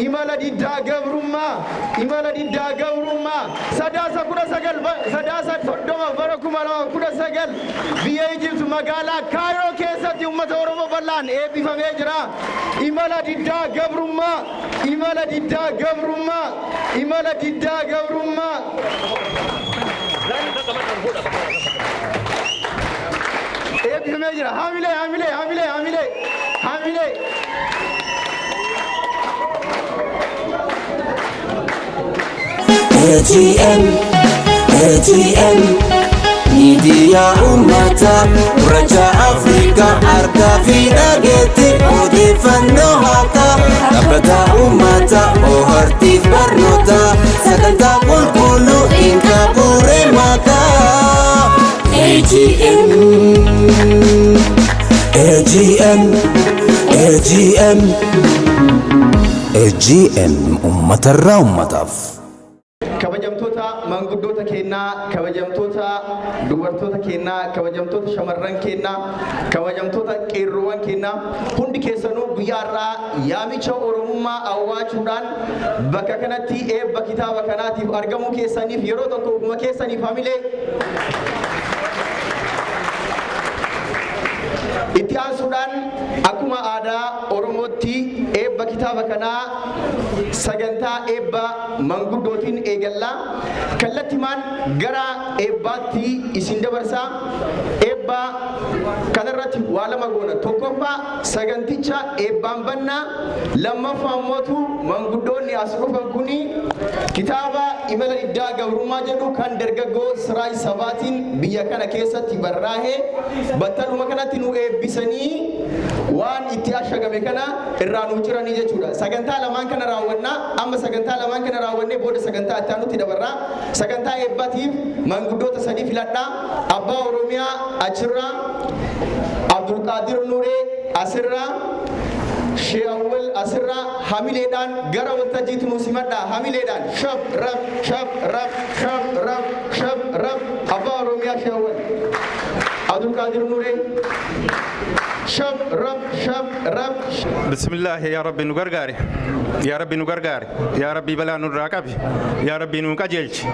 Imala diddaa gabrummaa, imala diddaa gabrummaa, Sadaasa 19, Sadaasa 30 bara 2019 biyya Ijipt magaalaa Kaayiroo keessatti uummata Oromoo bal'aan eebbifamee jira. Imala diddaa gabrummaa, imala diddaa gabrummaa, imala diddaa gabrummaa. Eebbifamee jira. Hamilee, hamilee, hamilee, hamilee, hamilee. AGM, AGM, miidiyaa uummataa gurraacha Afrikaa harkaa fi dhageetti odeeffannoo haqaa dhaabbata uummataa oohartiif barnoota sagantaa qulqulluu hin qabuure maqaa AGM, AGM, AGM, AGM uummatarraa uummataaf. Kabajamtoota manguddoota keenyaa, kabajamtoota dubartoota keenyaa, kabajamtoota shamarran keenyaa, kabajamtoota qeerroowwan keenyaa, hundi keessanuu guyyaa har'aa yaamicha Oromummaa awwaachuudhaan bakka kanatti eebba kitaaba kanaatiif argamuu keessaniif yeroo tokko ofuma keessaniif hamilee. Itti aansuudhaan akkuma aadaa Oromootti eebba kitaaba kanaa sagantaa eebba manguddootiin eegallaa. Kallattimaan gara eebbaatti isin dabarsaa. Eebba kanarratti waa lama goona. Tokkoffaa saganticha eebbaan bannaa. Lammaffaa immootu manguddoonni as dhufan kuni kitaaba Imala Diddaa Gabrummaa jedhu kan dargaggoo Siraaj Sabaatiin biyya kana keessatti barraa'e battaluma kanatti nu eebbisanii waan itti ashagame kana irraa nu ciranii jechuudha. Sagantaa lamaan kana raawwannaa. Amma sagantaa lamaan kana raawwannee booda sagantaa itti aanutti dabarraa. Sagantaa eebbatiif manguddoota sadii filadhaa. Abbaa Oromiyaa achirraa, Abdulqaadir Nuree asirraa, Shee Awwal asirraa hamileedhaan gara waltajjiitti nu simadhaa. Hamileedhaan shab rab shab rab shab rab shab rab. Abbaa Oromiyaa Shee Awwal, Abdulqaadir Nuree, shab rab shab rab. Bismillaahi, yaa Rabbi nu gargaari. Yaa Rabbi nu gargaari. Yaa Rabbi balaa nurraa qabi. Yaa Rabbi nu qajeelchi.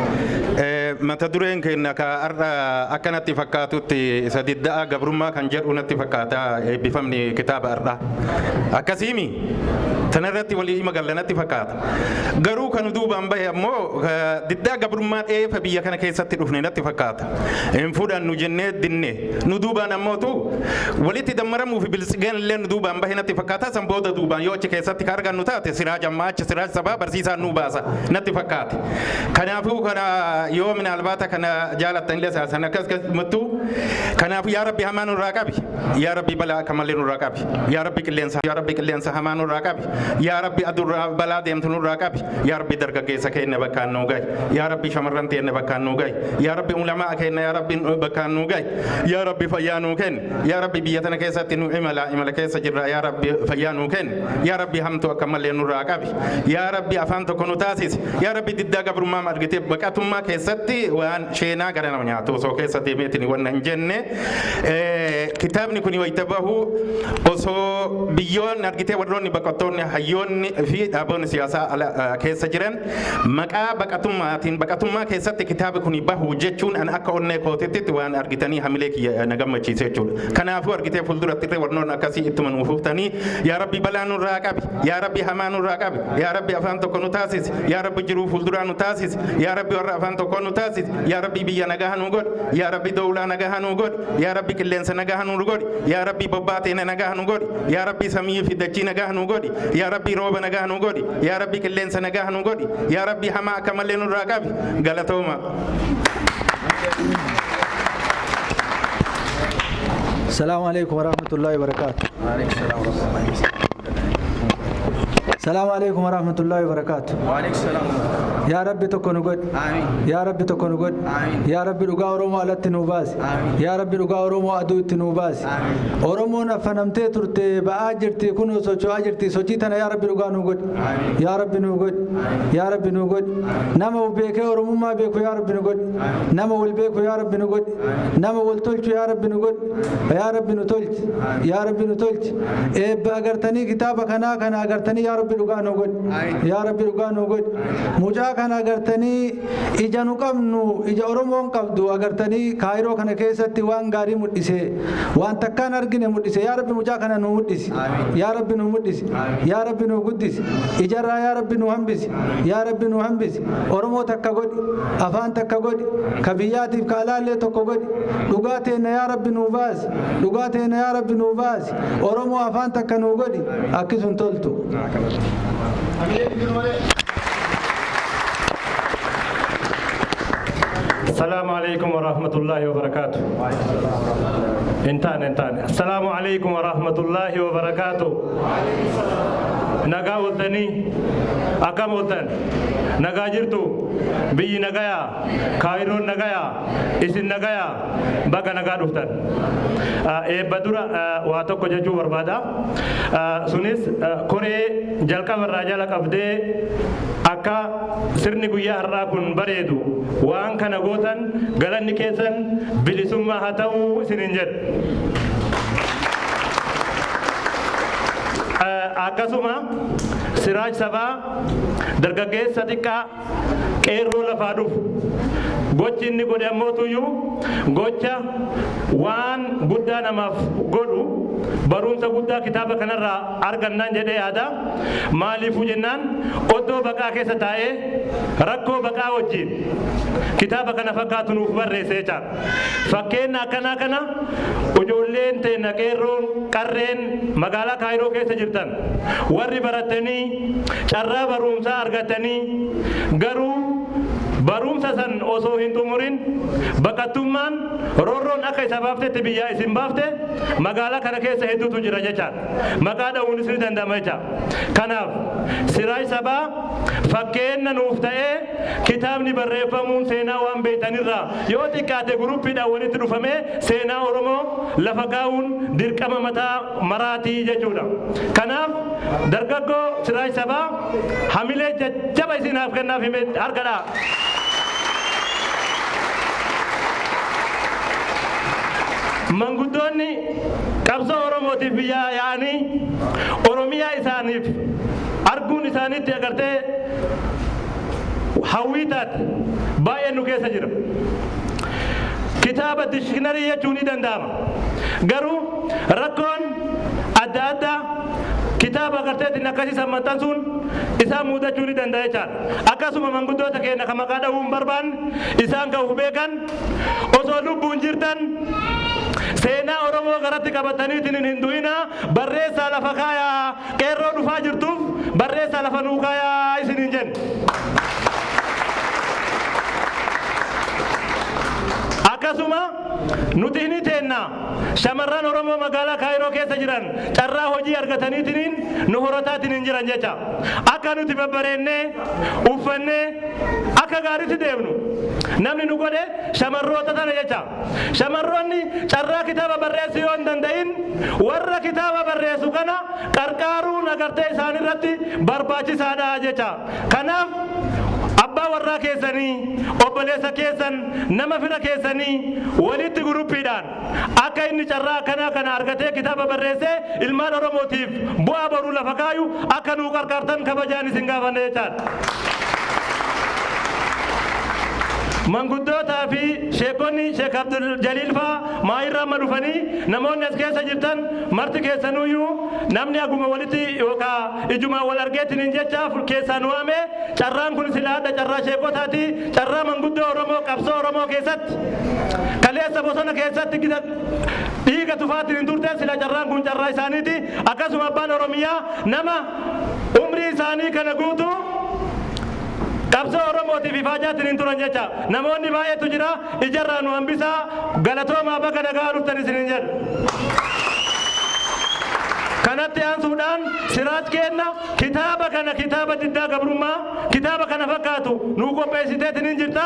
Mata dureen keenya ka har'a akka natti fakkaatutti isa didda'a gabrummaa kan jedhu natti fakkaata eebbifamni kitaaba har'aa. Akkasiimi tanarratti walii magalla natti fakkaata. Garuu kan duubaan bahe ammoo diddaa gabrummaa dheefa biyya kana keessatti dhufne natti fakkaata. Hin fudhannu jennee dinne. Nu duubaan ammootu walitti dammaramuu fi biltsigaan illee nu duubaan bahe natti fakkaata. San booda duubaan yoo achi keessatti ka argannu taate Siraaj ammaa achi Siraaj Sabaa barsiisaan nu baasa natti fakkaate. Kanaafuu kana yoo minaalbaata kana jaalattan illee saasan akkas akkasumattuu kanaafuu yaa Rabbi hamaa nurraa qabi. Yaa Rabbi balaa akka malee nurraa qabi. Yaa Rabbi qilleensa, yaa Rabbi qilleensa hamaa nurraa qabi. Yaa Rabbi adurraa balaa deemtu nurraa qabi. Yaa Rabbi dargaggeessa keenya bakkaan nuu gahi. Yaa Rabbi shamarran teenya bakkaan nuu gahi. Yaa Rabbi ulamaa keenya yaa Rabbi bakkaan nuu gahi. Yaa Rabbi fayyaa nuu kenni. Yaa Rabbi biyya tana keessatti nu imala imala keessa jirra, yaa Rabbi fayyaa nuu kenni. Yaa Rabbi hamtuu akka malee nurraa qabi. Yaa Rabbi afaan tokko nu taasisi. Yaa Rabbi diddaa gabrummaa argitee baqatummaa keessatti waan sheenaa gara nama nyaatu osoo keessa deemeetiin wanna hin jenne, kitaabni kun wayita bahu osoo biyyoonni argitee warroonni baqattoonni, hayyoonni fi dhaabonni siyaasaa ala keessa jiran maqaa baqatummaatiin baqatummaa keessatti kitaabni kun bahu jechuun an akka onnee kootitti waan argitanii hamilee kiyya na gammachiise jechuudha. Kanaafuu argitee fuulduratti illee warroonni akkasii ittuma nuuf fuftanii, yaa Rabbi balaa nurraa qabi, yaa Rabbi hamaa nurraa qabi, yaa Rabbi afaan tokko nu taasisi, yaa Rabbi jiruu fuulduraa nu taasisi, yaa Rabbi warra afaan tokko nu taasisi, yaa Rabbi biyya nagaa nu godhi, yaa Rabbi dowlaa nagaa nu godhi, yaa Rabbi qilleensa nagaa nu godhi, yaa Rabbi bobbaa teena nagaa nu godhi, yaa Rabbi samii fi dachii nagaa nu godhi, yaa Rabbi rooba nagaa nu godhi, yaa Rabbi qilleensa nagaa nu godhi, yaa Rabbi hamaa akka malee nurraa qabi. Galatooma. السلام عليكم ورحمة الله وبركاته. السلام عليكم ورحمة الله وبركاته. وعليكم السلام. Yaa Rabbi tokko nu godhi. Yaa Rabbi tokko nu godhi. Yaa Rabbi dhugaa Oromoo alatti nuu baasi. Yaa Rabbi dhugaa Oromoo aduu itti nuu baasi. Oromoon affanamtee turte ba'aa jirti, kun socho'aa jirti. Sochii tana yaa Rabbi dhugaa nuu godhi. Yaa Rabbi nuu godhi. Yaa Rabbi nuu godhi. Nama of beekee Oromummaa beeku yaa Rabbi nu godhi. Nama wal beeku yaa Rabbi nu godhi. Nama wal tolchu yaa Rabbi nu godhi. Yaa Rabbi nu tolchi. Yaa Rabbi nu tolchi. Eebba agartanii kitaaba kanaa kana agartanii yaa Rabbi Dhugaa nu godhi. Yaa Rabbi, dhugaa nu godhi. Mucaa kana agartanii, ija nu qabnu, ija Oromoon qabdu agartanii, Kaayiroo kana keessatti waan gaarii mul'ise, waan takkaan argine mul'ise. Yaa Rabbi, mucaa kana nu mul'isi. Yaa Rabbi, nu mul'isi. Yaa Rabbi, nu guddisi. Ijarraa, yaa Rabbi, nu hambisi. Yaa Rabbi, nu hambisi. Oromoo takka godhi, afaan takka godhi, ka biyyaatiif ka alaallee tokko godhi. Dhugaa teenna, yaa Rabbi, nu baasi. Dhugaa teenna, yaa Rabbi, nu baasi. Oromoo afaan takka nu godhi. Akkisun toltu. السلام عليكم ورحمة الله وبركاته. انتان انتان. السلام عليكم ورحمة الله وبركاته. Nagaa ooltanii? Akkam ooltan? Nagaa jirtu? Biyyi nagayaa? Kaayiroon nagayaa? Isin nagayaa? Baga nagaa dhuftan. Eebba dura waa tokko jechuu barbaada. Sunis koree jalqaba irraa jala qabdee akka sirni guyyaa har'aa kun bareedu waan kana gootan, galanni keessan bilisummaa haa ta'uu isinin jedha. Akkasuma Siraaj Sabaa, dargaggeessa xiqqaa qeerroo lafaa dhufu, gochi inni godhe ammootuyyuu gocha waan guddaa namaaf godhu, barumsa guddaa kitaaba kanarraa argannaan jedhee yaada. Maaliifuu jennaan, oddoo baqaa keessa taa'ee rakkoo baqaa wajjin kitaaba kana fakkaatu nuuf barreesse jechaadha. Fakkeenya akkanaa kana ijoolleen teenna, qeerroon qarreen magaalaa Kaayiroo keessa jirtan, warri barattanii carraa barumsaa argatanii garuu barumsa san osoo hin xumurin baqattummaan roorroon akka isa baaftetti biyyaa isin baafte magaalaa kana keessa hedduutu jira jechaadha. Maqaa dha'uunis ni danda'ama jecha. Kanaaf Siraaj Sabaa fakkeenya nuuf ta'ee kitaabni barreeffamuun seenaa waan beektanirraa yoo xiqqaate guruppiidhaan walitti dhufamee seenaa Oromoo lafa kaa'uun dirqama mataa maraatii jechuudha. Kanaaf dargaggoo Siraaj Sabaa hamilee jajjaba isinaaf kennaaf hime harkadhaa. Manguddoonni qabsoo Oromootiif biyyaa yaa'anii Oromiyaa isaaniif arguun isaaniitti agartee hawwii taate baay'een nu keessa jira. Kitaaba dictionary jechuun ni danda'ama. Garuu rakkoon adda addaa kitaaba agarteetiin akkasiisan maxxansuun isaan mudachuu ni danda'a jechaadha. Akkasuma manguddoota keenya kan maqaa dha'uu hin barbaanne, isaan kan of beekan, osoo lubbuun jirtan seenaa Oromoo garatti qabataniitiin hin du'inaa, barreessaa lafa kaayaa, qeerroo dhufaa jirtuuf barreessaa lafa nuu kaayaa isiniin jenna. Akkasuma nuti ni teenna, shamarran Oromoo magaalaa Kaayiroo keessa jiran carraa hojii argataniitiin nu horataatiin hin jiran jecha. Akka nuti babbareennee uffannee akka gaariitti deemnu namni nu godhe shamarroota tana jecha. Shamarroonni carraa kitaaba barreessuu yoo hin danda'in, warra kitaaba barreessu kana qarqaaruun agartee isaanirratti barbaachisaadha jecha. Kanaaf abbaa warraa keessanii, obboleessa keessan, nama fira keessanii walitti guruppiidhaan akka inni carraa akkanaa kana argatee kitaaba barreessee ilmaan Oromootiif bu'aa boruu lafa kaayu akka nuu qarqaartan kabajaan isin gaafanne jechaadha. Manguddootaa fi sheekonni, Sheek Abdul Jaliil faa maayirraa amma dhufanii, namoonni as keessa jirtan marti keessanuyyuu, namni aguma walitti yookaan ijumaan wal argeetiin hin jecha keessaan waame. Carraan kun sila adda carraa sheekotaati, carraa manguddoo Oromoo qabsoo Oromoo keessatti kaleessa bosona keessatti dhiiga tufaatiin hin turte, sila carraan kun carraa isaaniiti. Akkasuma abbaan Oromiyaa nama umrii isaanii kana guutuu qabsoo Oromootiif ifaajaatiin hin turan jecha. Namoonni baay'eetu jira, ijarraa nu hambisaa. Galatoomaa, bakka nagaa dhuftan isiniin jedha. Kanatti aansuudhaan Siraaj kenna kitaaba kana, kitaaba diddaa gabrummaa, kitaaba kana fakkaatu nuu qopheessiteetiin hin jirta.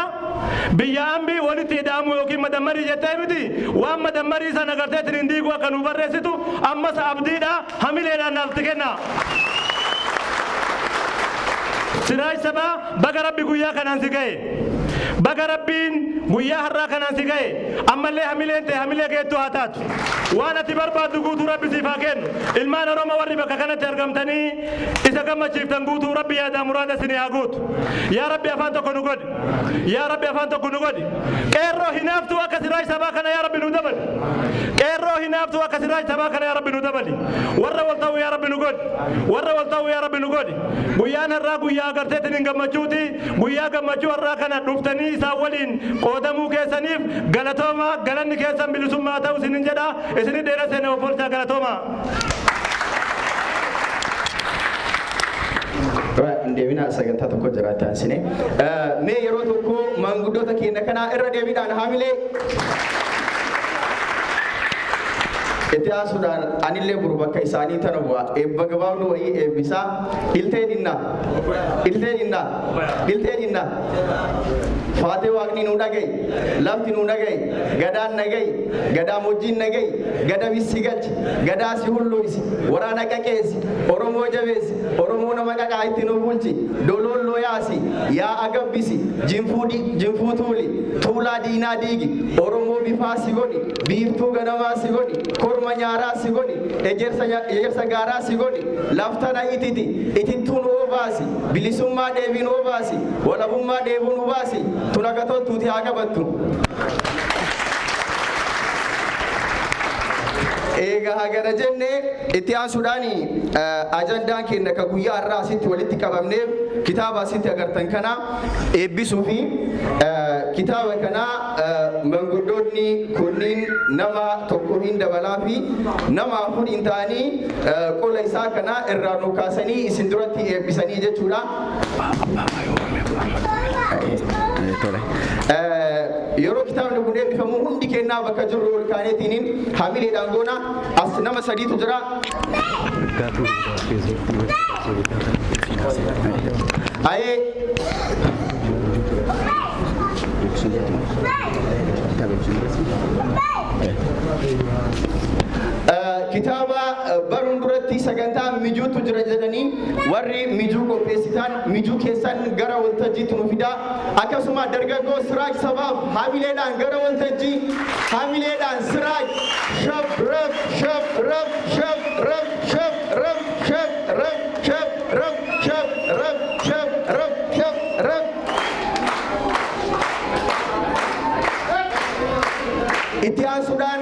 Biyya ambii walitti hidhamu yookiin madammarii jettee miti, waan madammarii sana agarteetiin hin diigu akka nuu barreessitu ammas abdiidha, hamileedhaan naaf kenna. Siraaj Sabaa, baga Rabbi guyyaa kanaan si ga'e. Baga Rabbiin guyyaa har'aa kanaan si ga'e. Ammallee hamileen ta'e hamilee geettuu haa taatu. Waan ati barbaaddu guutuu Rabbi siif haa kennu. Ilmaan Oromoo warri bakka kanatti argamtanii isa gammachiiftan guutuu, Rabbi yaadaa muraada isinii haa guutu. Yaa Rabbi, afaan tokko nu godhi. Yaa Rabbi, afaan tokko nu godhi. Qeerroo hinaaftuu akka Siraaj Sabaa kana yaa Rabbi nu dabali. Qeerroo hinaaftuu akka Siraaj Sabaa kana yaa Rabbi nu dabali. Warra wal ta'u yaa Rabbi nu godhi. Warra wal ta'u yaa Rabbi nu godhi. Guyyaan har'aa guyyaa agarteetiin hin gammachuuti. Guyyaa gammachuu har'aa kana dhuftanii isaan waliin qoodamuu keessaniif galatooma. Galanni keessan bilisummaa ta'u isinin jedha. Isinin dheera seene of oolchaa, galatooma. Deebinaa, sagantaa tokko jira taasisne. Mee yeroo tokko maanguddoota keenya kanaa irra deebiidhaan haamilee. Itti aansuudhaan anillee buru bakka isaanii tana bu'a. Eebba gabaabnu wayii eebbisaa. Iltee dinnaa. Iltee dinnaa. Iltee dinnaa. Faatee Waaqni nu dhaga'i. Lafti nu dhaga'i. Gadaan naga'i. Gadaamojjiin naga'i. Gada bissi galchi. Gadaa si hulluisi. Waraana qaqeessi. Oromoo jabeessi. Oromoo nama qaqaa itti nu bulchi. Dololloo yaasi. Yaa agabbisi. Jinfuu tuuli. Tuulaa diinaa diigi. Oromoo bifaa si godhi. Biiftuu ganamaa si godhi. Korma nyaaraa si godhi. Ejersa gaaraa si godhi. Laftana ititi. Itittuun oobaasi. Bilisummaa deebiin oobaasi. Walabummaa deebuun obaasi. Tun akka toltuuti haa qabattu. Egaa hagana jenne, itti aansuudhaan ajandaan keenya ka guyyaa har'aa asitti walitti qabamneef kitaaba asitti agartan kana eebbisuu fi kitaaba kana manguddoonni kunniin nama tokko hin dabalaa fi nama afur hin ta'anii qola isaa kana irraa nu kaasanii isin duratti eebbisanii jechuudha. Yeroo kitaabni kun eebbifamu hundi kennaa bakka jirru ol kaaneetiin hamileedhaan goona. As nama sadiitu jira. Ayee. Kitaaba baruun duratti sagantaa mijuutu jira jedhanii, warri mijuu qopheessitan mijuu keessan gara waltajjiitti nu fidaa. Akkasuma dargaggoo Siraaj Sabaaf hamileedhaan gara waltajjii, hamileedhaan Siraaj. Shab rab shab rab shab rab shab rab shab rab shab rab shab rab shab rab shab rab. Itti aansuudhaan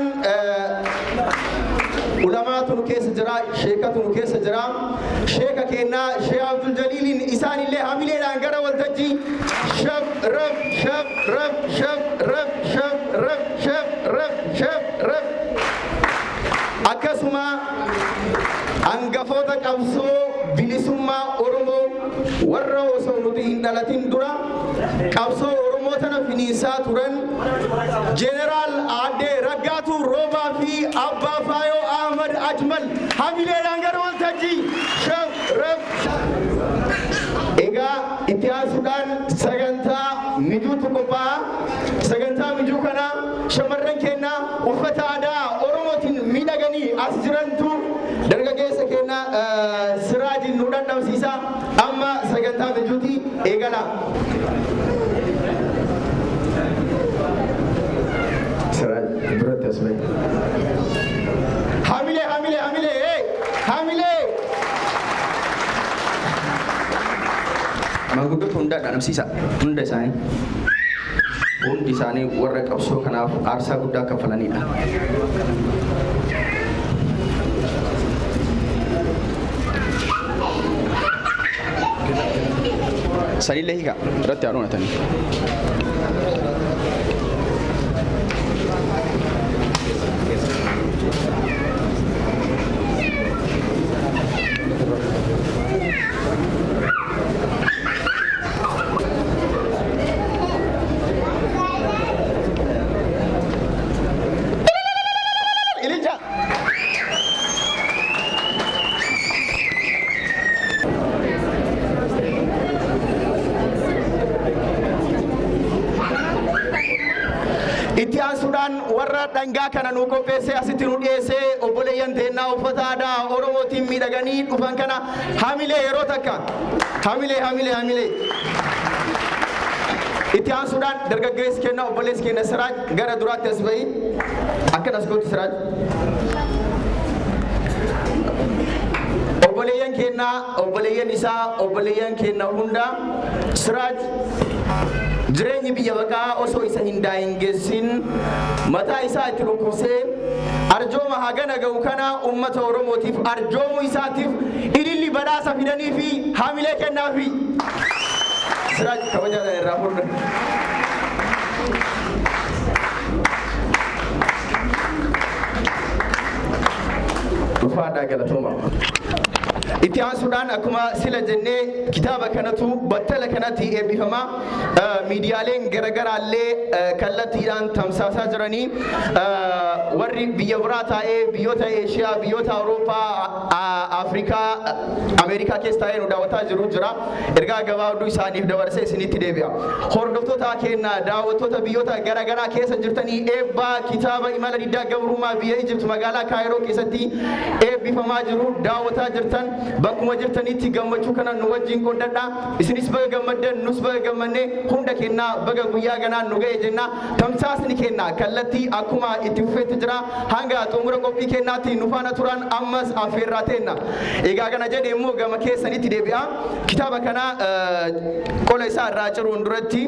ulamaatu nu keessa jira, sheekatu nu keessa jira. Sheeka kennaa Shee Abdul Jaliiliin isaanillee hamileedhaan gara waltajjii. Shab rab shab rab shab rab shab rab shab rab shab rab. Akkasuma hangafoota qabsoo bilisummaa Oromoo, warra osoo nuti hin dhalatin dura qabsoo Oromoo tana finiinsaa turan, Jeeneraal Aaddee Raggaatuu Roobaa fi Abbaa Faayoo Ahmad Ajmal hamileedhaan gara waltajjii. Shab rab. Egaa itti aansuudhaan sagantaa mijuutu qophaa'a. Sagantaa mijuu kana shamarran keenya uffata aadaa Oromootiin miidhaganii as jirantu dargaggeessa keenya Siraajin nu dhandhamsiisa. Amma sagantaa mijuuti eegala. Siraaj, duratti as bahi. Hamilee, hamilee, hamilee, hamilee. Maanguddoota hundaa dhandhamsiisa. Hunda isaanii. Hundi isaanii warra qabsoo kanaaf aarsaa guddaa kaffalanidha. Sanillee hiika irratti haa dhunatanii. Ililcha. Itti aansuudhaan warra dhangaa kana nu qopheessee asitti nu dhiyeessee, obboleeyyan teennaa uffata aadaa Oromootiin miidhaganii dhufan kana hamilee yeroo takka, hamilee, hamilee, hamilee. Itti aansuudhaan dargaggeessi kenna, obboleessi keenya Siraaj gara duraatti as bahi. Akkanas gootu, Siraaj. Obboleeyyan keenna, obboleeyyan isaa, obboleeyyan keenna hunda, Siraaj jireenyi biyya baqaa osoo isa hin daangessin mataa isaa itti dhukkubsee arjooma hagana ga'u kana ummata Oromootiif arjoomuu isaatiif ililli badhaasa fidanii fi haamilee kennaafi. Siraaj, kabajaadhaan irraa furdha. Ulfaadhaa, galatooma. Itti aansuudhaan, akkuma sila jennee, kitaaba kanatu battala kanatti eebbifama. Miidiyaaleen garaagaraallee kallattiidhaan tamsaasaa jiranii, warri biyya biraa taa'ee, biyyoota Eeshiyaa, biyyoota Awurooppaa, Afrikaa, Ameerikaa keessa taa'ee nu daawwataa jiru jira. Ergaa gabaabduu isaaniif dabarsee isinitti deebi'a. Hordoftoota keenya, daawwattoota biyyoota garaagaraa keessa jirtanii, eebba kitaaba Imala Diddaa Gabrummaa biyya Ijipt magaalaa Kaayiroo keessatti eebbifamaa jiru daawwataa jirtan, bakkuma jirtanitti gammachuu kana nu wajjin qoodadha. Isinis baga gammaddan, nus baga gammanne, hunda kennaa baga guyyaa ganaan nu ga'e jenna. Tamsaasni kenna kallattii akkuma itti fufeetti jira. Hanga xumura qophii kennaatti nu faana turan ammas affeerraa teenna. Egaa kana jedhe immoo gama keessanitti deebi'a. Kitaaba kana qola isaa irraa ciruun duratti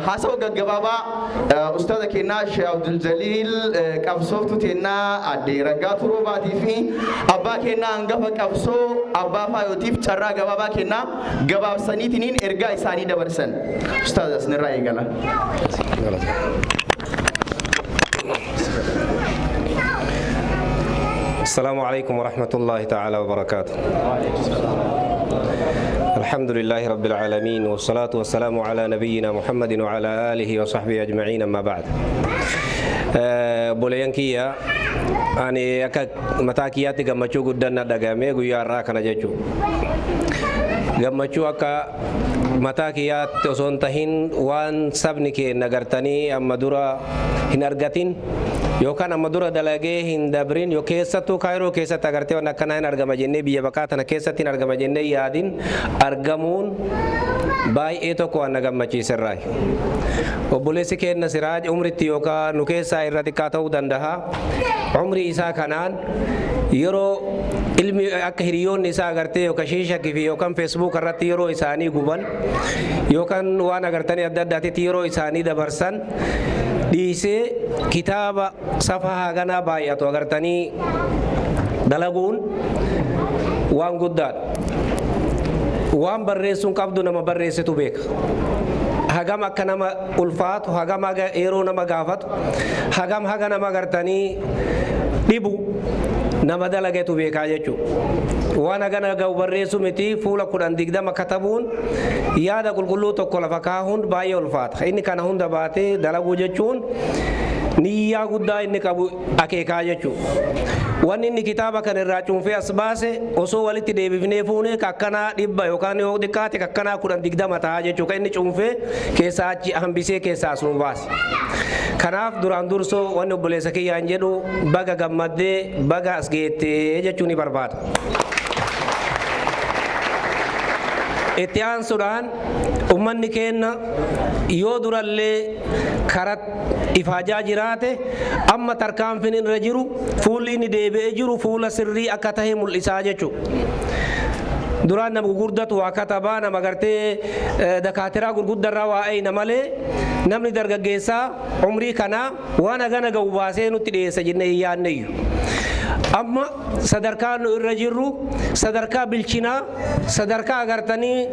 haasawa gaggabaabaa ustaaza kennaa Sheekh Abdul Jaliil, qabsooftuu teennaa aadde Raggaatu Roobaatii fi abbaa kennaa hangafa qabsoo abbaa faayootiif carraa gabaabaa kennaa, gabaabsaniitiniin ergaa isaanii dabarsan. Ustaaza, isinirraa eegala. السلام عليكم ورحمة الله تعالى وبركاته. الحمد لله رب العالمين، والصلاة والسلام على نبينا محمد وعلى آله وصحبه أجمعين، أما بعد. Obboleeyyan kiyya, ani akka mataa kiyyaatti gammachuu guddaan na dhagahame guyyaa har'aa kana jechuudha. Gammachuu akka mataa kiyyaatti osoo hin tahin, waan sabni keenya gartanii amma dura hin argatin yookaan amma dura dalagee hin dabrin, yoo keessattuu Kaayiroo keessatti agartee waan akkanaa hin argama jennee, biyya baqaa tana keessatti hin argama jennee yaadin argamuun baay'ee tokko waan na gammachiiserraa. Obboleessi keenya Siraaj umritti yookaan nu keessaa irra xiqqaa ta'uu danda'a. Umrii isaa kanaan yeroo ilmi akka hiriyoonni isaa agartee yookaan shiishakii fi yookaan Facebook irratti yeroo isaanii guban yookaan waan agartanii adda addaatitti yeroo isaanii dabarsan dhiisee kitaaba safa haganaa baay'atu agartanii dalaguun waan guddaadha. Waan barreessuun qabdu nama barreessitu beeka. Hagam akka nama ulfaatu, hagam haga yeroo nama gaafatu, hagam haga nama agartanii dhibu nama dalagetu beekaa jechuudha. Waan hagana ga'u barreessu miti, fuula 10 20 katabuun, yaada qulqulluu tokko lafa kaahuun baay'ee ulfaata. Inni kana hunda baatee dalaguu jechuun niyyaa guddaa inni qabu akeekaa jechuudha. Wanni inni kitaaba kana irraa cuunfee as baase osoo walitti deebifnee fuunee kakkanaa 100 yookaan yoo xiqqaate kakkanaa 10 20 ta'a jechuudha. Kan inni cuunfee keessaa achi hambisee keessaa as nu baase. Kanaaf duraan dursoo wanni obboleessa kiyyaan jedhu, baga gammaddee, baga as geettee jechuu ni barbaada. Itti aansuudhaan, ummanni keenya yoo durallee karaa ifaajaa jiraate, amma tarkaanfiin irra jiru, fuulli inni deebi'ee jiru fuula sirrii akka tahe mul'isaa jechuudha. Duraan nama gurguddatu waa katabaa, nama gartee dakaatiraa gurguddarraa waa eeyna malee, namni dargaggeessaa umrii kanaa waan hagana ga'u baasee nutti dhiyeessa jennee hin yaadneyyu. Amma sadarkaa nu irra jirru sadarkaa bilchinaa, sadarkaa agartanii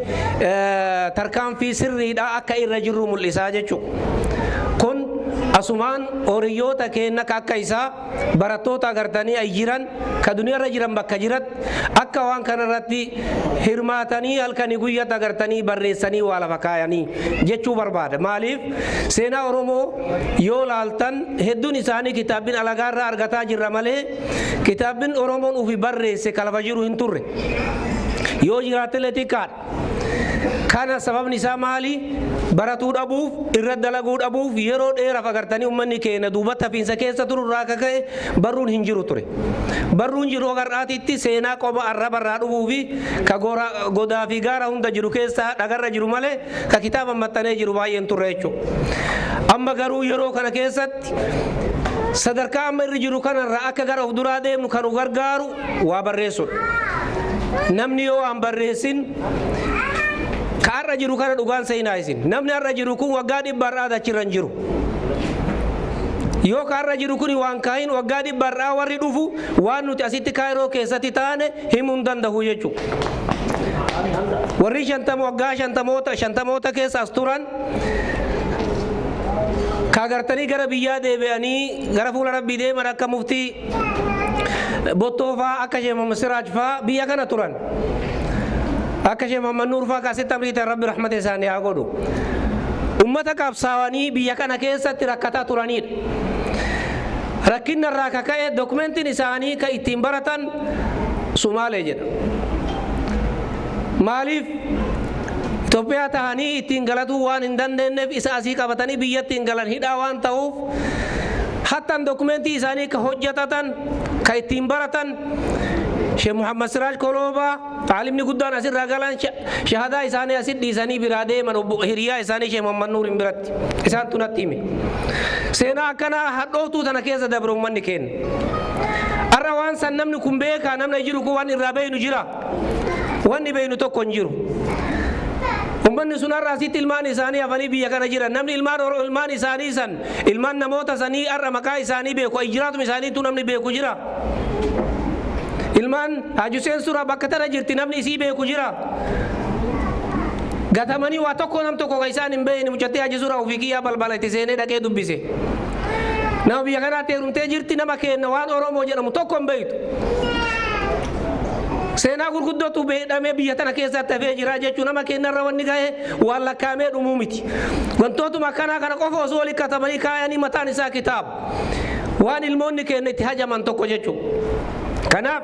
tarkaanfii sirriidhaa akka irra jirru mul'isaa jechuudha. Kun asumaan horiyoota keenya ka akka isaa barattoota agartanii ay jiran, ka duniyaarra jiran, bakka jiratti akka waan kanarratti hirmaatanii halkanii guyyatti agartanii barreessanii waa lafa kaayanii jechuu barbaada. Maaliif, seenaa Oromoo yoo laaltan hedduun isaanii kitaabbiin alagaarraa argataa jirra malee, kitaabbiin Oromoon ufi barreesse ka lafa jiru hin turre. Yoo jiraatellee xiqqaadha. Kana sababni isaa maali? Baratuu dhabuuf, irra dalaguu dhabuuf, yeroo dheeraaf agartanii uummanni keenya duubatti hafiinsa keessa turu irraa akka ka'e barruun hin jiru ture. Barruun jiru agarraatitti seenaa qoba arraba irraa dhufuu fi ka godaa fi gaara hunda jiru keessa dhagarra jiru malee, ka kitaaba maxxanee jiru baay'een turre jechuudha. Amma garuu yeroo kana keessatti sadarkaa amma irra jiru kanarraa akka gara of duraa deemnu kan nu gargaaru waa barreessuudha. Namni yoo waan barreessin ka har'a jiru kana dhugaan seenaa isin. Namni har'a jiru kun waggaa 100 har'aa achirra hin jiru. Yoo ka har'a jiru kun waan kaahin waggaa 100 har'aa warri dhufu waan nuti asitti Kaayiroo keessatti taane himuu hin danda'u jechuudha. Warri 50 waggaa 50moota keessa as turan kaagartanii gara biyyaa deebi'anii gara fuula rabbii deeman akka muftii Bottoo fa'aa akka Sheekh Muhammad Siraaj fa'aa biyya kana turan. Akka Sheekh Muhammad Nuur fa'aa kaasitti amriitan rabbi rahmata isaanii haa godhu. Ummata qabsaawanii biyya kana keessatti rakkataa turanidha. Rakkinna irraa kaka'e dokumentiin isaanii kan ittiin baratan Sumaalee jedha. Maaliif Itoophiyaa tahanii ittiin galatuu waan hin dandeenyeef isa asii qabatanii biyyatti hin galan hidhaa waan ta'uuf hattan dokumentii isaanii ka hojjetatan ka ittiin baratan Sheekh Muhammad Siraaj Koloobaa aalimni guddaan asirraa galan shahadaa isaanii asit dhiisanii biraa deeman hiriyaa isaanii Sheekh Muhammad Nuuriin biratti isaantu natti hime. Seenaa akkanaa hadhooftuu tana keessa dabre uummanni keenya. Har'a waan san namni kun beekaa namni jiru kun waan irraa beeynu jira. Wanni beeynu tokko hin jiru. Uummanni sun har'a asitti ilmaan isaanii hafanii biyya kana jiran namni ilmaan isaanii san ilmaan namoota sanii har'a maqaa isaanii beeku jiraatuma isaaniitu namni beeku jira. Ilmaan Haji Hussein Suuraa bakka tana jirti namni isii beeku jira. Gatamanii waa tokko nam tokko kan isaan hin beekne mucattii Haji Suuraa ofii kiyyaa balbala itti seenee dhaqee dubbise. Nama biyya kanaatti heerumtee jirti nama keenya waan Oromoo jedhamu tokko hin beektu. Seenaa gurguddootu beedhamee biyya tana keessatti hafee jira jechuun nama keenyarra wanni gahe waan lakkaa'amee dhumuu miti. Wantootuma akkanaa kana qofa osoo walitti katabanii kaayanii mataan isaa kitaaba. Waan ilmoonni keenya itti hajaman tokko jechuudha. Kanaaf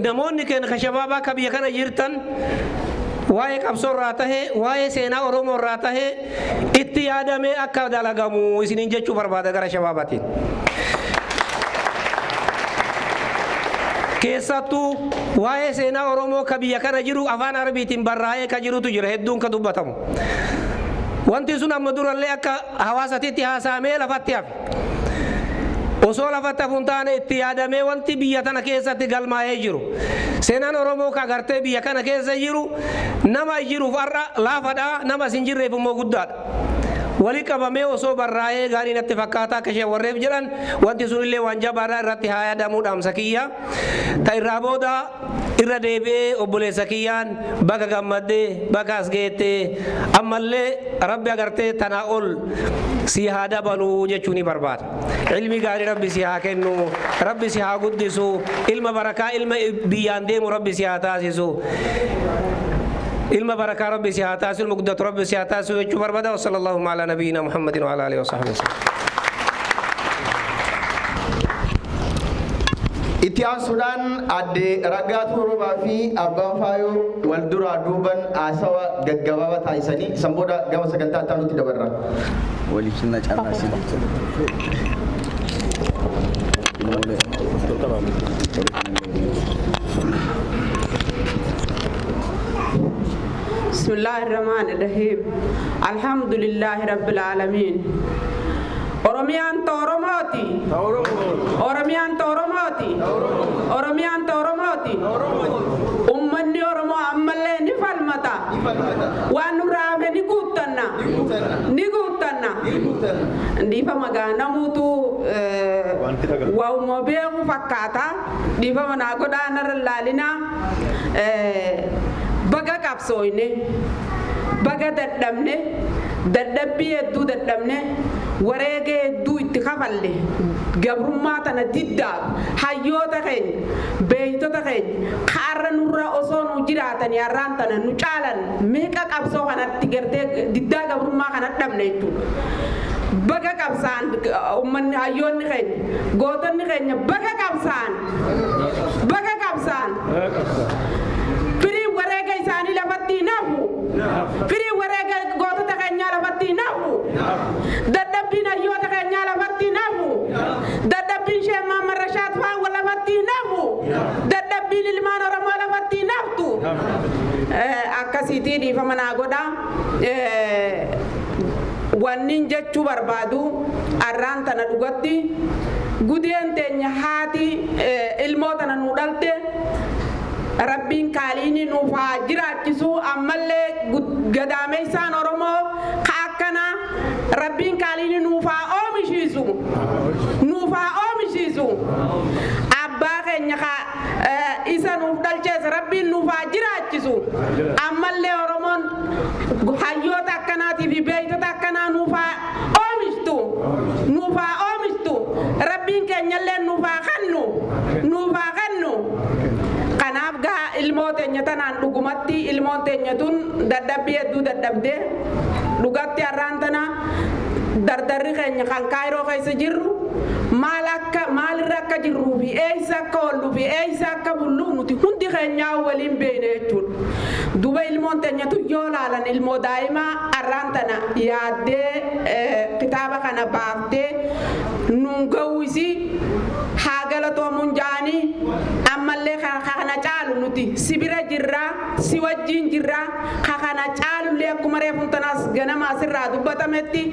namoonni keenya kan shabaabaa akka biyya kana jirtan waa'ee qabsoo irraa tahee waa'ee seenaa Oromoo irraa tahee itti yaadamee akka dalagamu isiniin jechuu barbaada gara shabaabaatiin. Keessattuu waa'ee seenaa Oromoo ka biyya kana jiru afaan Arabiitiin barraa'ee ka jirutu jira hedduun ka dubbatamu. Wanti sun amma durallee akka hawaasatitti haasa'amee lafatti hafe. Osoo lafatti hafuun taane itti yaadamee wanti biyya tana keessatti galmaa'ee jiru. Seenaan Oromoo ka gartee biyya kana keessa jiru nama jiruuf har'a laafadha nama isin jirreef immoo guddaadha. Wali qabamee osoo barraa'ee gaarii natti fakkaata akka isheen warreef jedhan wanti sunillee waan jabaadhaa irratti haa yaadamuu dhaamsa kiyya. Ta irraa booda irra deebi'ee obboleessa kiyyaan baga gammaddee baga as geettee ammallee rabbi agartee tanaa ol si haa dabalu jechuu ni barbaada. Ilmi gaarii rabbi si haa kennu, rabbi si haa guddisu, ilma barakaa ilma biyyaan deemu rabbi si haa taasisu. Ilma barakaa rabbi si haa taasisu, ilma guddatu rabbi si haa taasisu jechuu barbaada. Wa sallallahu ala nabiyyina Muhammadin wa ala alihi wa sahbihi. Itti aansuudhaan aadde Raggaatuu Roobaa fi Abbaan Faayoo wal duraa duuban haasawa gaggabaabaa taasisanii san booda gama sagantaa itti aanutti dabarra. Waliif sinna carraasi. Bismillahirrahmanirrahim. Alhamdulillahi Rabbil Alamin. Oromiyaan ta Oromooti. Oromiyaan ta Oromooti. Oromiyaan ta Oromooti. Uummanni Oromoo ammallee ni falmata. Waan nurraa hafe ni guuttanna. Ni guuttanna. Dhiifama gaa namuutu waa'uma beeku fakkaata. Dhiifama naa godhaa narra laalinaa. Baga qabsooyne. Baga dadhabne. Dadhabbii hedduu dadhabne. Wareegee hedduu itti kafalle gabrummaa tana diddaaf hayyoota keenya beektota keenya kaarra nurra osoo nu jiraatanii har'aan tana nu caalan meeqa qabsoo kanatti gartee diddaa gabrummaa kanatti dhabne jechuudha. Baga qabsaan uummanni hayyoonni keenya gootonni keenya baga qabsaan baga qabsaan firii wareega isaanii lafatti hin hafu. Firii wareega gootota keenyaa lafatti hin hafu. Dadhabbiin hayyoota keenyaa lafatti hin hafu. Dadhabbiin Sheekh Muhammad Rashaad fa'aa lafatti hin hafu. Dadhabbiin ilmaan Oromoo lafatti hin haftu. Akkasiitii dhiifama naa godha. Wannin jechuu barbaadu arraan tana dhugatti gudeen teenya haati ilmoo tana nu dhalte Rabbiin kaaliini nuuf haa jiraachisu. Ammallee gadaameessaan Oromoo ka akkanaa Rabbiin kaaliini nuuf haa oomishiisu, nuuf haa oomishiisu. Abbaa keenya ka isa nuuf dhalchees Rabbiin nuuf haa jiraachisu. Ammallee Oromoon hayyoota akkanaatii fi beektota akkanaa nuuf haa oomishtu, nuuf haa oomishtu. Rabbiin keenyallee nuuf haa kennu, nuuf haa kennu. Kanaaf gaa ilmoo teenya tanaan dhugumatti ilmoon teenya tun dadhabbii hedduu dadhabdee dhugatti har'aan tana dardarri keenya kan Kaayiroo keessa jirru maal akka maalirra akka jirruu fi eessa akka oollu fi eessa akka bullu nuti hundi keenyaa waliin beekne jechuudha. Duba ilmoon teenya tun yoo laalan ilmoo daa'imaa har'aan tana yaaddee kitaaba kana baaftee nuun ga'uu isii haa galatoomuun ja'anii, ammallee kana caalu nuti si bira jirraa, si wajjiin jirraa. Kana caalullee akkuma reefuun tanaas ganama asirraa dubbatametti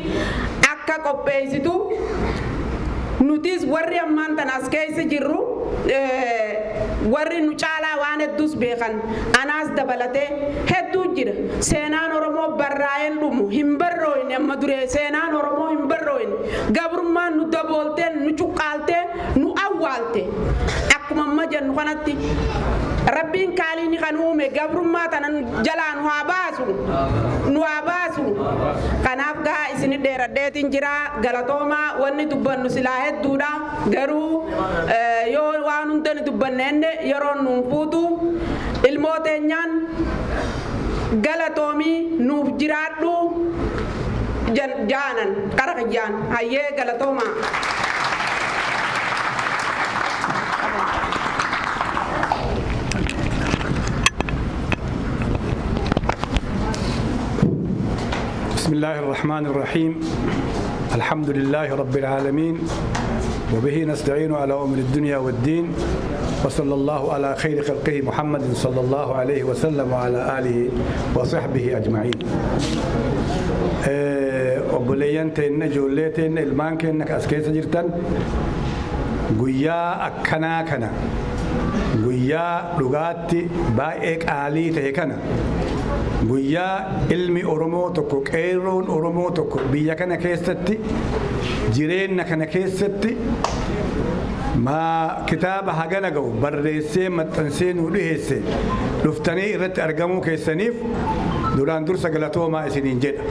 akka qopheessitu nutis warri ammaan tanaas keessa jirru, warri nu caalaa waan hedduus beekan anaas dabalatee hedduu jira. Seenaan Oromoo barraa'een dhumu hin barrooyne. Amma duree seenaan Oromoo hin barrooyne. Gabrummaan nu dabooltee, nu cuqqaaltee, nu awwaalte. Akkuma amma jennu kanatti Rabbiin kaaliini kan uume gabrummaa tana jalaa nu haa baasu, nu haa baasu. Kanaaf gaa isin dheeradheetiin jira. Galatoomaa. Wanni dubbannu silaa hedduudha, garuu yoo waan hunda ni dubbanneenne yeroon nuun fuutu. Ilmoo teenyaan galatoomii, nuuf jiraadhu jaanan qara kiyyaan. Hayyee, galatoomaa. بسم الله الرحمن الرحيم. الحمد لله رب العالمين، وبه نستعين على أمور الدنيا والدين، وصلى الله على خير خلقه محمد صلى الله عليه وسلم وعلى آله وصحبه أجمعين. Obboleeyyan teenna, ijoollee teenna, ilmaan keenna as keessa jirtan, guyyaa akkanaa kana, guyyaa dhugaatti baay'ee qaalii ta'e kana, guyyaa ilmi Oromoo tokko, qeerroon Oromoo tokko biyya kana keessatti, jireenya kana keessatti maa kitaaba hagana ga'u barreessee maxxansee nuu dhiheesse dhuftanii irratti argamuu keessaniif duraan dursa galatoomaa isiniin jedha.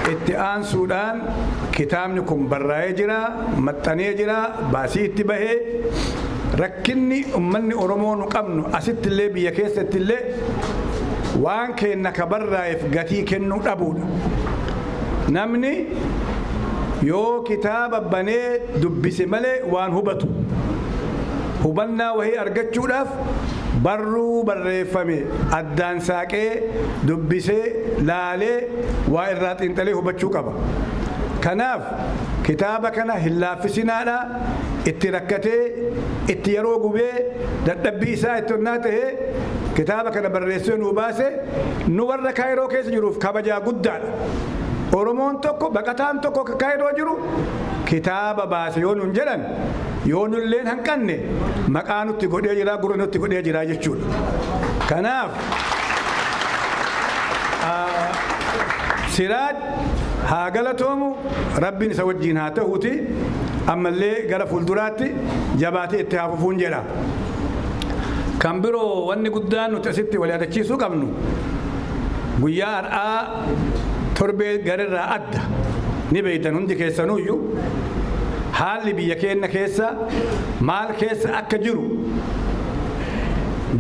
Itti aansuudhaan kitaabni kun barraa'ee jira, maxxanee jira, baasii itti bahee. Rakkinni ummanni Oromoo nu qabnu asitti illee, biyya keessatti illee, waan keenna ka barraa'eef gatii kennuu dhabuudha. Namni yoo kitaaba banee dubbise malee waan hubatu. Hubannaa wahii argachuudhaaf barruu barreeffame addaan saaqee dubbisee laalee waa irraa xiinxalee hubachuu qaba. Kanaaf kitaaba kana hin laaffisinaadha. Itti rakkatee, itti yeroo gubee, dadhabbii isaa itti onnaa ta'ee kitaaba kana barreessee nuu baase. Nu warra Kaayiroo keessa jiruuf kabajaa guddaadha. Oromoon tokko, baqataan tokko ka Kaayiroo jiru kitaaba baase yoo nuun jedhan, yoo nulleen hanqanne maqaa nutti godhee jira, gurra nutti godhee jira jechuudha. Kanaaf Siraaj haa galatoomu, Rabbiin isa wajjiin haa ta'uuti, ammallee gara fuulduraatti jabaatee itti haa fufuun jedha. Kan biroo wanni guddaan nuti asitti wal yaadachiisuu qabnu, guyyaa har'aa torbee garirraa adda ni beeytan hundi keessanuyyuu haalli biyya keenya keessa maal keessa akka jiru,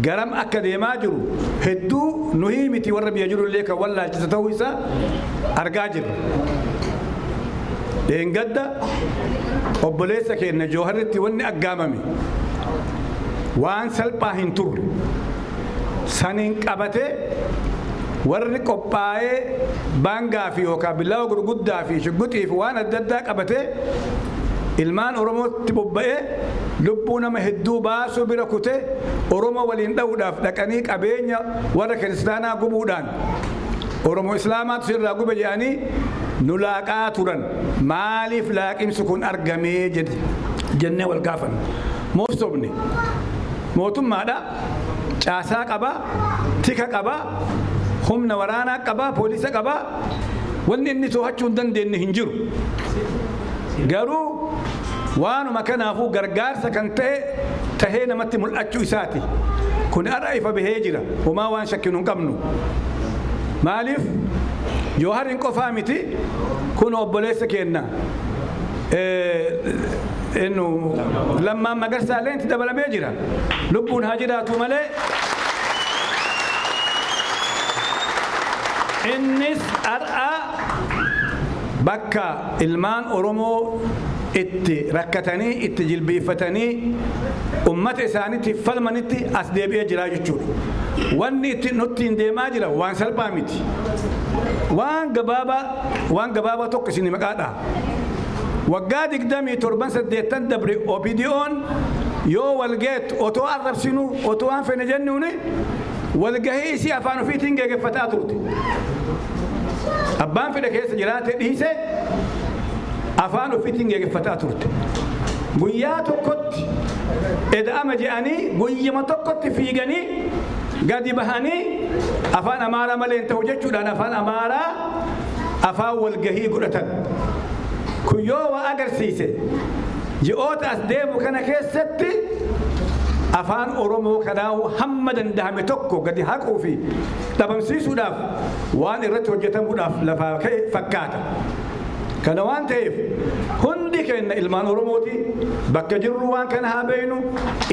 garam akka deemaa jiru hedduu nuhii miti warra biyya jiru illee kan wallaalchisa ta'uu isaa argaa jirra. Dheengadda obboleessa keenya Jooharritti wanni aggaamame waan salphaa hin turre. Saniin qabatee warri qophaa'ee baangaa fi yookaan billawa gurguddaa fi shugguxii fi waan adda addaa qabatee ilmaan Oromootti bobba'ee lubbuu nama hedduu baasuu bira kutee, Oromoo waliin dha'uudhaaf dhaqanii qabeenya warra kiristaanaa gubuudhaan Oromoo Islaamaatu sirraa gube jedhanii nu laaqaa turan. Maaliif laaqimsi kun argamee jennee wal gaafanna. Moofsobne mootummaadha, caasaa qaba, tika qaba, humna waraanaa qaba, poolisa qaba. Wanni inni to'achuu hin dandeenye hin jiru. Garuu waanuma kanaafuu gargaarsa kan ta'e tahee namatti mul'achuu isaati. Kun har'a ifa bahee jira. Homaa waan shakkinu hin qabnu. Maaliif Joohariin qofaa miti, kun obboleessa keenna. Innu Lammaan Magarsaa illee itti dabalamee jira. Lubbuun haa jiraatu malee. Innis har'a bakka ilmaan Oromoo itti rakkatanii, itti jilbiiffatanii, ummata isaaniitti falmanitti as deebi'ee jira jechuudha. Wanni itti nutti hin deemaa jira waan salphaa miti. Waan gabaabaa tokko isin maqaadha. Waggaa 27 8 dabre OPDO'n yoo walgeettu, otoo arrabsinu, otoo waan fene jennuuni, walgahii isii afaan ofiitiin geggeeffataa turte. Abbaan fedhe keessa jiraate dhiise, afaan ofiitiin geggeeffataa turte. Guyyaa tokkotti eda'ama je'anii, guyyama tokkotti fiiganii gadi bahanii, afaan Amaaraa malee hin ta'u jechuudhaan afaan Amaaraa afaan walgahii godhatan. Kun yoo waa agarsiise, ji'oota as deemu kana keessatti afaan Oromoo kanaa hamma dandahame tokko gadi haquu fi dhabamsiisuudhaaf waan irratti hojjetamuudhaaf lafaa ka'e fakkaata. Kana waan ta'eef, hundi keenya ilmaan Oromooti bakka jirru waan kana haa beeynu,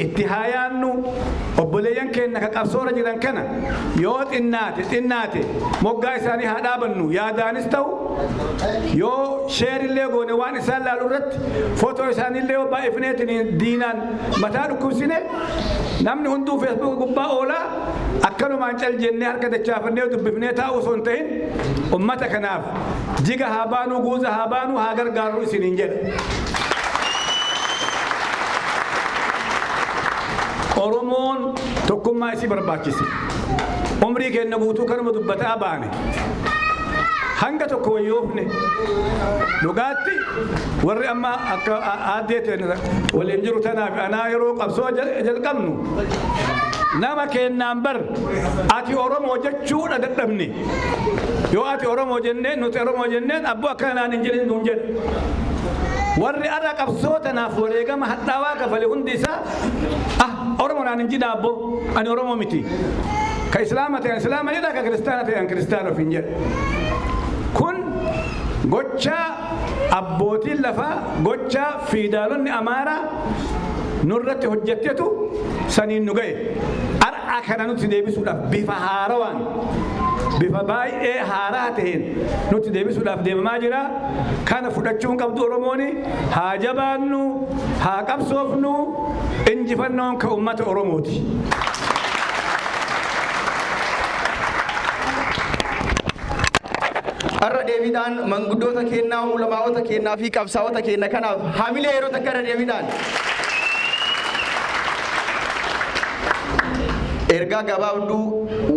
itti haa yaannu. Obboleeyyan keenya ka qabsoora jiran kana yoo xinnaate xinnaate moggaa isaanii haa dhaabannu. Yaadaanis ta'u, yoo sheerillee goone, waan isaan laalu irratti footoo isaaniillee yoo baay'ifneetiin diinaan mataa dhukkubsine, namni hunduu Facebook gubbaa oolaa, akkanumaan cal jennee harka dachaafannee dubbifnee taa'uu osoo hin ta'in, ummata kanaaf jiga haa baanuu, guuza haa baanuu, haa gargaarru isiniin jedha. Oromoon tokkummaa isii barbaachise. Umrii keenya guutuu kanuma dubbataa baane. Hanga tokko wayyoofne. Dhugaatti warri amma akka aaddee ta'e waliin jiru tanaaf anaa yeroo qabsoo jalqabnu, nama kennaan bar ati Oromoo jechuudha dadhabne. Yoo ati Oromoo jenneen, nuti Oromoo jenneen, abboo akkana naan hin jedhin nuun jedha. Warri arra qabsoo tanaaf wareegama hadhaawaa kafale hundi isaa, ah, Oromoo naan hin jedha abboo, ani Oromoo miti. Ka Islaama ta'an Islaama jedha, ka Kiristaana ta'an Kiristaana ofiin jedha. Kun gochaa abbootiin lafaa, gochaa fiidaalonni Amaaraa nurratti hojjettetu saniin nu ga'e. Har'a kana nuti deebisuudhaaf bifa haarawaan, bifa baay'ee haaraa ta'een nuti deebisuudhaaf deemamaa jira. Kana fudhachuu hin qabdu Oromooni. Haa jabaannu, haa qabsoofnu, injifannoon ka uummata Oromooti. Har'a deebiidhaan manguddoota kennaa, ulamaa'ota kennaa fi qabsaa'ota kenna kanaaf hamilee yeroo takka irra deebiidhaan. Ergaa gabaabduu,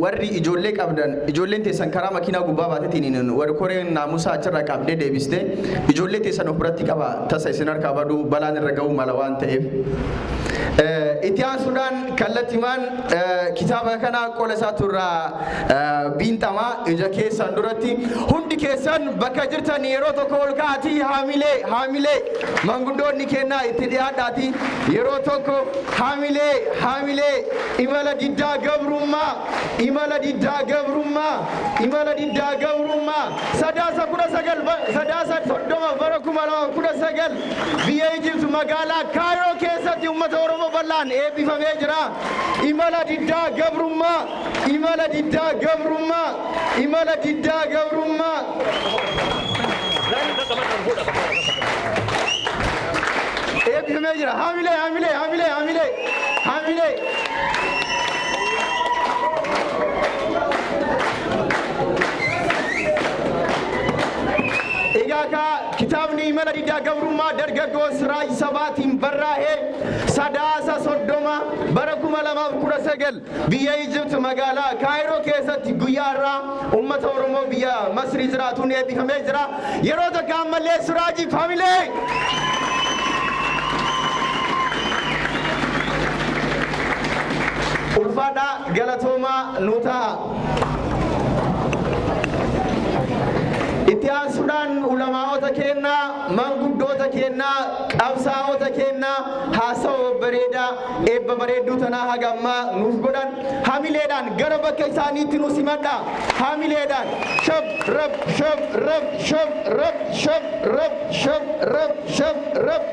warri ijoollee qabdan, ijoolleen teessan karaa makiinaa gubbaa baatetiin warri koreen naamusaa achirraa qabdee deebiste, ijoollee teessan of biratti qaba, tasa isin harkaa baduu, balaan irra ga'uu mala waan ta'eef. Itti aansuudhaan kallattimaan kitaaba kana qola isaatu irraa biinxamaa ija keessan duratti. Hundi keessan bakka jirtan yeroo tokko ol ka'aatii haamilee, haamilee, manguddoonni kennaa itti dhiyaadhaati yeroo tokko haamilee, haamilee. Imala diddaa gabrummaa, imala diddaa gabrummaa, imala diddaa gabrummaa, Sadaasa 19, Sadaasa 30 bara 2019 biyya Ijipt magaalaa Kaayiroo keessatti uummata Oromoo bal'aan eebbifamee jira. Imala diddaa gabrummaa, imala diddaa gabrummaa, imala diddaa gabrummaa. Eebbifamee jira. Haamilee, haamilee, haamilee, haamilee, haamilee. Egaa kaa kitaabni imala diddaa gabrummaa dargaggoo Siraaj Sabaatiin barraa'ee Sadaasa 30 bara 2019 biyya Ijipt magaalaa Kaayiroo keessatti guyyaa irraa uummata Oromoo biyya Masrii jiraatuun eebbifamee jira. Yeroo tokko ammallee Siraajiif hamilee! Ulfaadhaa, galatoomaa nu ta'a. Itti aansuudhaan ulamaa'ota kennaa, manguddoota kennaa, qabsaa'ota kennaa haasawa bareedaa eebba bareedduu tanaa hagammaa nuuf godhan hamileedhaan gara bakka isaaniitti nu simadha. Hamileedhaan shab rab shab rab shab rab shab rab shab rab shab rab.